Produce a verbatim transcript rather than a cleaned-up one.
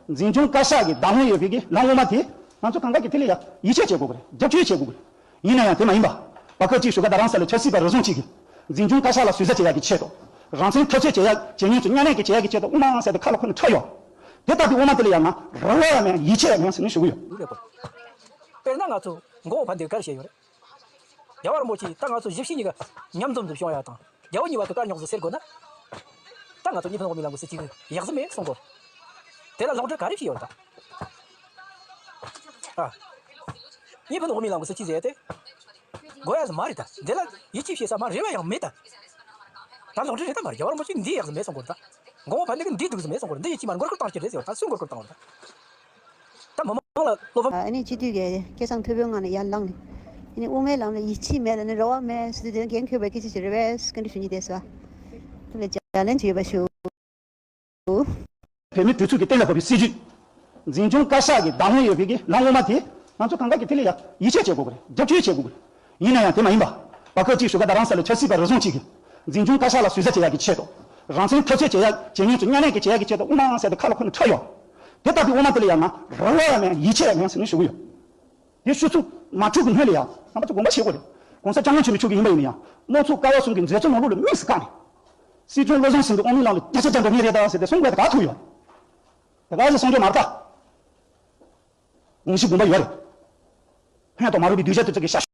འཛིན་སྐྱོང་བཀའ་ཤག་གི་བདག་དབང་ཡོད་པའི་གི་ལམ་དབུ་མ་དེ་ང་ཚོ་གང་ག་གི་དེ་ལ་ཡ་ཡིད་ཆེས་བྱེད་དགོས་གི་རེད། རྒྱབ་སྐྱོར་བྱེད་དགོས་གི་རེད། ཡིན་ན་ཡང་དེ་མ་ཡིན་པ། བར་སྐབས་ཅིག་ཞུ་ག་ད་རང་ས་ལ་ཆབ་སྲིད་པ་རེ་ཟུང་ཅིག་གིས་འཛིན་སྐྱོང་བཀའ་ཤག་ལ་ཟུར་ཟ་བྱེད་ཡག་གི་ཆེད་དུ། རང་བཙན་འཐབ་རྩོད་བྱེད་ཡག་བྱེད་མཁན་ཚོ་མཉམ་ལས་ཀྱི་བྱེད་ཡག་གི་ཆེད་དུ་དབུ་མ་ཟེར་ཏེ་ཁ་ལ་འཁོར་ནས་འཁྲབ་ཡོད། དེ་ལྟ་བུའི་དབུ་མ་དེ་ལ་ཡང་ང་རང་ལ་ཡང་མེད་ཡིད་ཆེས་ཡང་མེད་ཟེར་ནས་ཞུ་གི་ཡོད། དཔེར་ན་ང་ཚོ་མགོ་བོ་ཕན་བདེ་གར་བཤད་ཡོད་རེད། རྒྱལ་བ་རིན་པོ་ཆེས་ད་ང་ཚོ་གཞིས་བྱེས་གཉིས་ཀ་མཉམ་འཛོམས་སུ་བྱུང་ཡ་དང་། རྒྱལ་བོ་གཉིས་བར་དུ་དཀའ་རྙོག་ཚོ་སེལ་དགོས་ན། ད་ང་ཚོ་གཉིས་ཕན་དབུ་མའི་ལམ་གྱི་སྲིད་བྱུས་ཡག་ཟིན་མེད་གསུང་གོ། དེ་ལ་ལོག་འགྲེལ་ག་རེ་བྱས་ཡོད་ད། ཨ། གཉིས་ཕན་དབུ་མའི་ལམ་གྱི་སྲིད་བྱུས་ཟེར་ཏེ། དགོས་ཡ་ཟིག་མ་རེད་ད། འདི་ལ་ཡིད་ཆེས་བྱེད་ས་མ་རེ་བ་ཡང་མེད་ད། ད་ལོག་འགྲེལ་རེད་ད་མ་རེད། རྒྱལ་བ་རིན་པོ་ཆེས་འདི་ཡག་ཟིག་མེད་གསུང་གོ་ད། མགོ་བོ་ཕན་བདེ་གི་འདི་སྡུག་ཟིག་མེད་གསུང་གོ། འདི་ཡིད་ཆེས་མ་རེད། མགོ་སྐོར་བཏང་རྒྱུ་རེད་ཟེར་བ་ད་སུས་མགོ་སྐོར་བཏང་བ་རེད་ད། ད་མི་མང་ལ་བློ་ཕམ། ཨ་ནི་སྤྱི་འཐུས་ཀྱི་སྐད་གསང་མཐོ་པོའི་ངང་ནས་ཡར་ལངས་ནས། ཨ་ནི་དབུ་མའི་ལམ་ལ་ཡིད་ཆེས་མེད་ལ་ནི་རེ་བ་མེད་ཟེར་དུས་དེ་འགན་འཁྱེར་བའི་སྐད་ཆ་ཞིག་རེད་པས་བཀའ་འདྲི་ཞུ་སྙིང་འདོད་སོང་། དེ་ལ་ལྗགས་ལན་ཅིག་ཡོད་པ་ཞུ། བོད་མིའི་སྒྲིག་འཛུགས་ཀྱི་གཏན་ལ་ཕབ་པའི་སྲིད་བྱུས། འཛིན་སྐྱོང་བཀའ་ཤག་གི་བདག་དབང་ཡོད་པའི་གི་ལམ་དབུ་མ་དེ་ང་ཚོ་གང་ག་གི་དེ་ལ་ཡ་ཡིད་ཆེས་བྱེད་དགོས་གི་རེད། རྒྱབ་སྐྱོར་བྱེད་དགོས་གི་རེད། ཡིན་ན་ཡང་དེ་མ་ཡིན་པ། བར་སྐབས་ཅིག་ཞུ་ག་ད་རང་ས་ལ་ཆབ་སྲིད་པ་རེ་ཟུང་ཅིག་གིས་འཛིན་སྐྱོང་བཀའ་ཤག་ལ་ཟུར་ཟ་བྱེད་ཡག་གི་ཆེད་དུ། རང་བཙན་འཐབ་རྩོད་བྱེད་ཡག་བྱེད་མཁན་ཚོ་མཉམ་ལས་ཀྱི་བྱེད་ཡག་གི་ཆེད་དུ་དབུ་མ་ཟེར་ཏེ་ཁ་ལ་འཁོར་ནས་འཁྲབ་ཡོད། དེ་ལྟ་བུའི་དབུ་མ་དེ་ལ་ཡང་ང་རང་ལ་ཡང་མེད་ཡིད་ཆེས་ཡང་མེད་ཟེར་ནས་ཞུ་གི་ཡོད། དེ་ཆུ་ཚོད་མ་དྲུག་གི་སྔོན་ལ་ཡང་རྣམ་པ་ཚོ་དགོངས་པ་བཞེས་དགོས་རེད། ༸གོང་ས་༸སྐྱབས་མགོན་ཆེན་པོ་མཆོག་གིས་ཡིན་པ་ཡིན་ན་ཡང་དམངས་གཙོ་ཀ་བ་གསུམ་གྱི་མཛད་གཙོ་ནང་ལོགས་ལ་དམིགས་སུ་བཀར་ནས། སྲིད་སྐྱོང་བློ་བཟང་སེང་གེ་དབུ་མའི་ལམ་ལ་བརྒྱ་ཆ་བརྒྱ་འགྲོ་མཁན་རེད་ད་ཟེར་ཏེ་གསུང་དགོས་ད་ག་ཐུག་ཡོད། ད་ག་ཟེ་གསུང་རྒྱུ་མ་རེད་ད། དགོངས་གཞི་དགོངས་པ་ཡོད་རེད། ཕན་ཐོགས་མ་རུང་བའི་གདུལ་བྱ་དེ་ཚོ་གི་ཞབས་